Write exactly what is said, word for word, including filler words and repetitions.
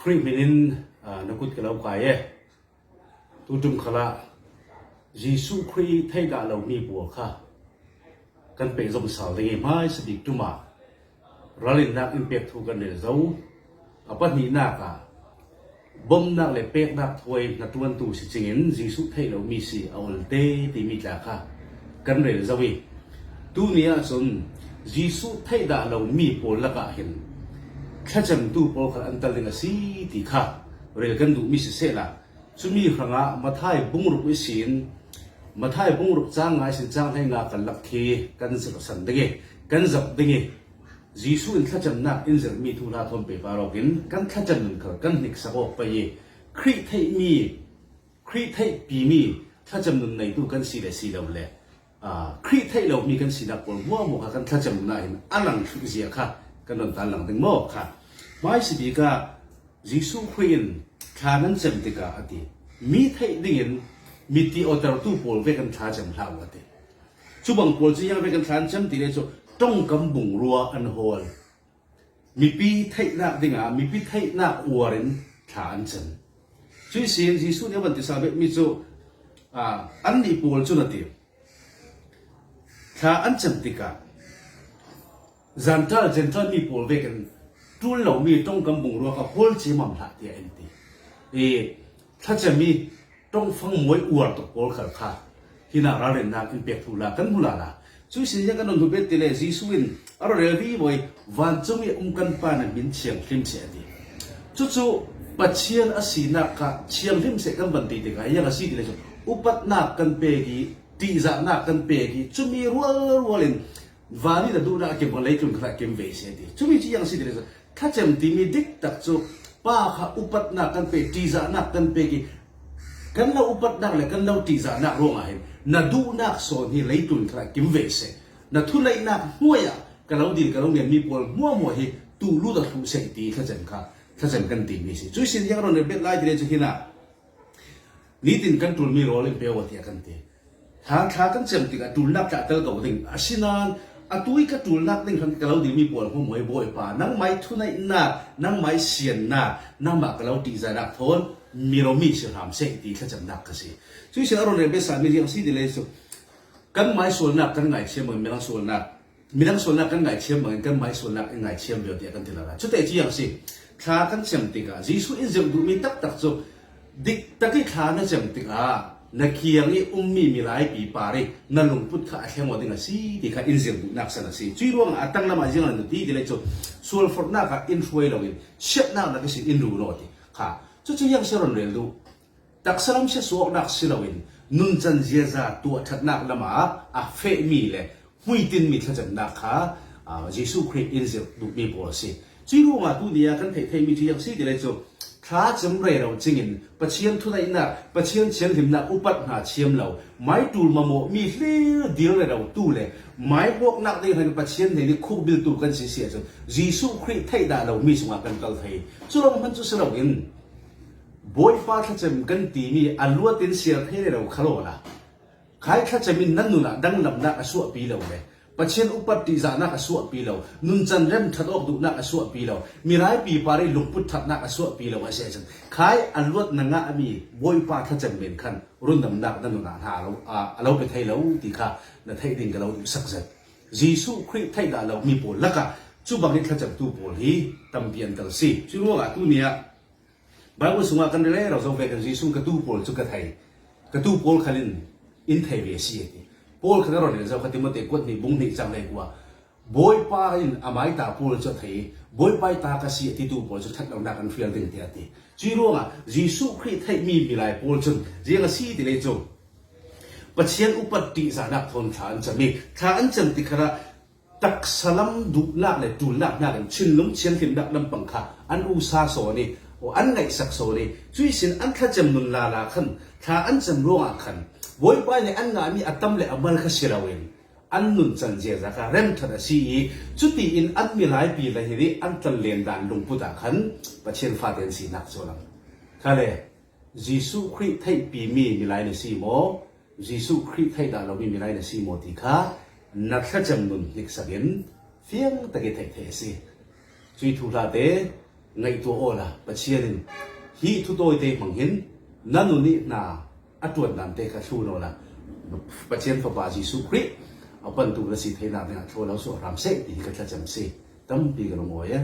Khrih hminin, aa, na kut ka lo kai e. Tutum khalah Jesuh Khrih theihdah lomi pawl kha kan pehzom sal ding i hmaisa bik tumah ralinnak in pek thu kan rel zo. A pahnihnak ah bomnak le peknak thuai na tuantu si cingin Jesuh theih lomi si a olte timi tla kha kan rel zo i, tuni ahcun Jesuh theihdah lomi pawl lakah hin thlacamtu pawl khal an tel ding a si ti kha rel kan duhmi sisehla, cumi hrangah Matthai bungruk ihsin, Matthai bungruk cang nga ihsin cang hleinga kan lak khi kan zirhsan ding i, kan zak ding i, Jesuh in thlacamnak in zirhmi thuhla thawn pehpar awkin kan thlacam nun khal kan hniksak awk pei i, Khrih theihmi, Khrih theihpimi thlacam nun neitu kan si le si lo le, aa, Khrih theih lomi kan sinak pawl hmuahhmuah kha kan thlacam nun ah hin a lang thluh zia kha kan rawn tarlang ding maw kha. Hmaisabik ah Jesuh Khrih in thla nan cem tikah a ti, mi theih dingin mi ti awtertu pawl vek an thlacam hlah uh a ti. Cubang pawl cu ziang vek an thla an cem ti le cu ṭongkam bungrua an hawl. Mipi theihnak dingah mipi theihnak uar in thla an cem. Cuih sin Jesuh nih a van ti sal bekmi cu, aa, annih pawl cun a ti. Thla an cem tikah Gentile, Gentile mi pawl vekin ṭul lomi ṭongkam bungrua kha hawl ciamam hlah tiah in ti. I thlacam i ṭongfang muai uar tuk pawl khal kha hinah ralrinnak in pek thuhla kan hmu lala. Cuih sin ziang kan rawn hmu bet ti le Jesuh in a rawn rel vivo i, vancung i um kan Pa na hmin thianghlim seh a ti. Cucu Pathian a sinak kha thianghlim seh kan van ti tikah ziang a si ti le cu upatnak kan pek i, ṭihzahnak kan pek i, cumi rualrual in van i na duhnak a kim, leitlun khalah kim ve seh a ti. Cumi cu ziang a si ti le cu thlacam timi diktak cu Pa kha upatnak kan pek, ṭihzahnak kan pek i, kan lo upatnak le kan lo ṭihzahnak ruangah hin na duhnak sawn hi leitlun khalah kim ve seh. Na thuneihnak hnuai ah ka lo dil, ka lo ngenmi pawl hmuahhmuah hi tuh lut a thluh seh ti thlacam kha, thlacam kan timi si. Cuih sin ziang rawn rel bet lai ti le cu hinah nitin kan ṭulmi rawl in pe aw tiah kan ti. Thla, thla kan cem tikah ṭulnak tla a tel ko ding. Asinain atu i ka ṭulnak ding khan ka lo dilmi pawl hmuahhmuah i Bawipa, nangmah i thuneihnak, nangmah i siannak, nangmah ka lo ṭihzahnak thawn miro mi si hram seh ti thlacamnak ka si. Cuih sin a rawn rel bet sami ziang si ti le cu kanmah i sualnak kan ngaithiam, midang sualnak midang sualnak kan ngaithiam bangin kanmah i sualnak in ngaithiam viau tiah kan ti lala. Cute cu ziang si, thla kan cem tikah Jesuh in zirh duhmi taktak cu diktak i thla na cem tikah na kiang i ummi milaipi par i na lungput kha a thleng aw ding a si ti kha in zirh duhnak san a si. Cuih ruangah a tanglam ah ziang an ti ti le cu sualforhnak ah in hruai loin siatnak nak ihsin in run aw ti kha. Cucu ziang si rawn rel duh. Taksa lam siatsuahnak si loin nuncan ziaza tuah ṭhatnak lamah a fehmi le hmuitinmi thlacamnak kha, aa, Jesuh Khrih in zirh duhmi pawl a si. Cuih ruangah tuni ah kan theih theihmi cu ziang si ti le cu thlacam rero cingin Pathian thuneihnak, Pathian thianhlimnak upat hna thiam lo, mai ṭul mamawhmi hlir dil rero tu le mai hrawknak ding hlan Pathian hnen i khukbiltu kan si si ahcun Jesuh Khrih theih dah lomi sungah kan kal thei. Cu lawng hman cu si loin Bawipa thlacam kan timi a luat in siar thei rero kha lawla. Khai thlacam in nan nun ah danglamnak a suahpi lo le Pathian upat ṭihzahnak a suahpi lo, nuncan remṭhat awk duhnak a suahpi lo, milaipi par i lungput ṭhatnak a suahpi lo a si ahcun khai a luat na ngahmi Bawipa thlacam men khan rundamnak na nun ah hna a lo, a, a lo pe thei lo ti kha na theih ding ka lo duhsak zet. Jesuh Khrih theih dah lomi pawl lakah cu bang i thlacamtu pawl hi tampi an tel si. Cu ruangah tuni ah Baibal sungah kan rel rero zo ve kan Jesuh ka tu pawl cu ka thei, ka tu pawl khalin in thei ve a si a ti. Paul khan a rawn rel zo kha Timote kuat hnih bung hnih cang hlei kua Bawipa in a maita pawl cu a thei, Bawipa i ta ka si a titu pawl cu ṭhat lonak an fial ding tiah a ti. Cuih ruangah Jesuh Khrih theihmi milai pawl cun ziang a si ti le cu Pathian upat ṭihzahnak thawn thla an cam i thla an cam ti khalah taksa lam duhnak le ṭulnak hnakin thinlung thianhlimnak lampang kha an usa sawn i, aw, an ngaihsak sawn i, cuih sin an thlacam nun lala khan thla an cam ruangah khan Bawipa nih an ngahmi a tam le a mal kha si loin an nuncan ziaza kha remṭhat a si i, cutiin an milaipi le hi an tlanlen dan lungput ah khan Pathian fate an sinak cu a lang. Kha le, Jesuh Khrih theihpimi milai na si maw? Jesuh Khrih theih dah lomi milai na si maw ti kha na thlacam nun hniksak in fiang tak i theih theih a si. Cuih thuhla te ngaihtuah awla Pathian in hi thu tawite hmang hin na nun ih hna a ṭuan dante kha thlun awla Pathian Fapa Jesuh Khrih a pantu na si theinak dingah thlawlo suah hram seh ti hi ka thlacam si. Tampi ka lungawi e.